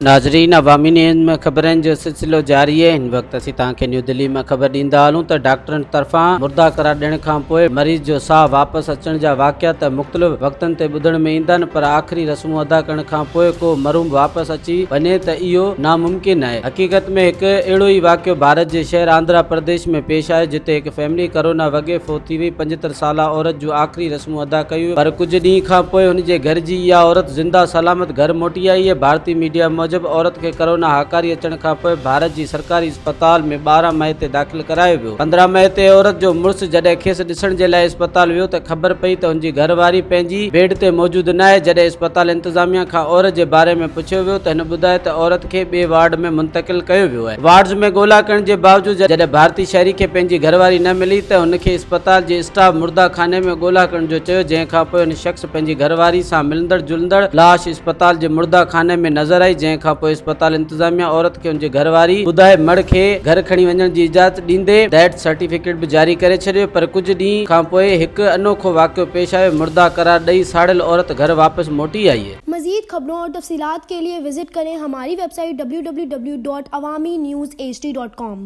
ناظرين عوامي نيوز ۾ خبرن جو سلسلو جاري آهي هن وقت اسين توهان کي نيو دلي مان خبر ڏيندا هلون ته ڊاڪٽرن طرفان مرده قرار ڏيڻ کان پوء مريض جو ساهه واپس اچڻ جا واقعا ته مختلف وقتن تي ٻڌڻ ۾ ايندا آهن پر آخري رسمون ادا ڪرڻ کان پوء ڪو مرحوم واپس اچي وڃي ته اهو ناممڪن آهي حقيقت ۾ هڪ اهڙو ئي واقعو ڀارت جي شهر آنڌرا پرديش ۾ پيش آيو جتي هڪ فيملي ڪرونا وڳي فوت ٿي وئي 75 سالا عورت جون آخري رسمون ادا ڪيون پر ڪجهه ڏينهن کان پوء هن جي گهر جي اها عورت زنده سلامت گهر موٽي آئي آهي. ڀارتي ميڊيا موجب عورت کي ڪرونا هاڪاري اچڻ کان پوء ڀارت جي سرڪاري اسپتال ۾ 12 مئي تي داخل ڪرايو ويو. 15 مئي تي عورت جو مڙس جڏهن کيس ڏسڻ جي لاء اسپتال ويو ته خبر پئي ته هن جي گهر واري پنهنجي بيڊ تي موجود ناهي. جڏهن اسپتال انتظاميا کان عورت جي باري ۾ پڇيو ويو ته هن ٻڌايو ته عورت کي ٻئي وارڊ ۾ منتقل ڪيو ويو آهي. وارڊز ۾ ڳولا ڪرڻ جي باوجود جڏهن ڀارتي شهري کي پنهنجي گهر واري نه ملي ته هن کي اسپتال جي اسٽاف مرده خاني ۾ ڳولا ڪرڻ جو چيو جنهن کان پوء ان شخص پنهنجي گهر واري سان ملندڙ جلندڙ لاش اسپتال جي مرده خاني ۾ نظر آئي جنهن کان پوء اسپتال انتظاميا عورت کي ان جي گهر واري ٻڌائي مڙهه کي گهر کڻي وڃڻ جي اجازت ڏيندي ڊيٿ سرٽيفڪيٽ به جاري ڪري ڇڏيو پر ڪجهه ڏينهن کان پوء هڪ انوکو واقعو پيش آيو مرده قرار ڏئي ساڙيل عورت گهر واپس موٽي آئي. مزيد خبرون اور تفصيلات کے لئے وزٽ ڪرين ھماري web site www.awamiNewsHD.com.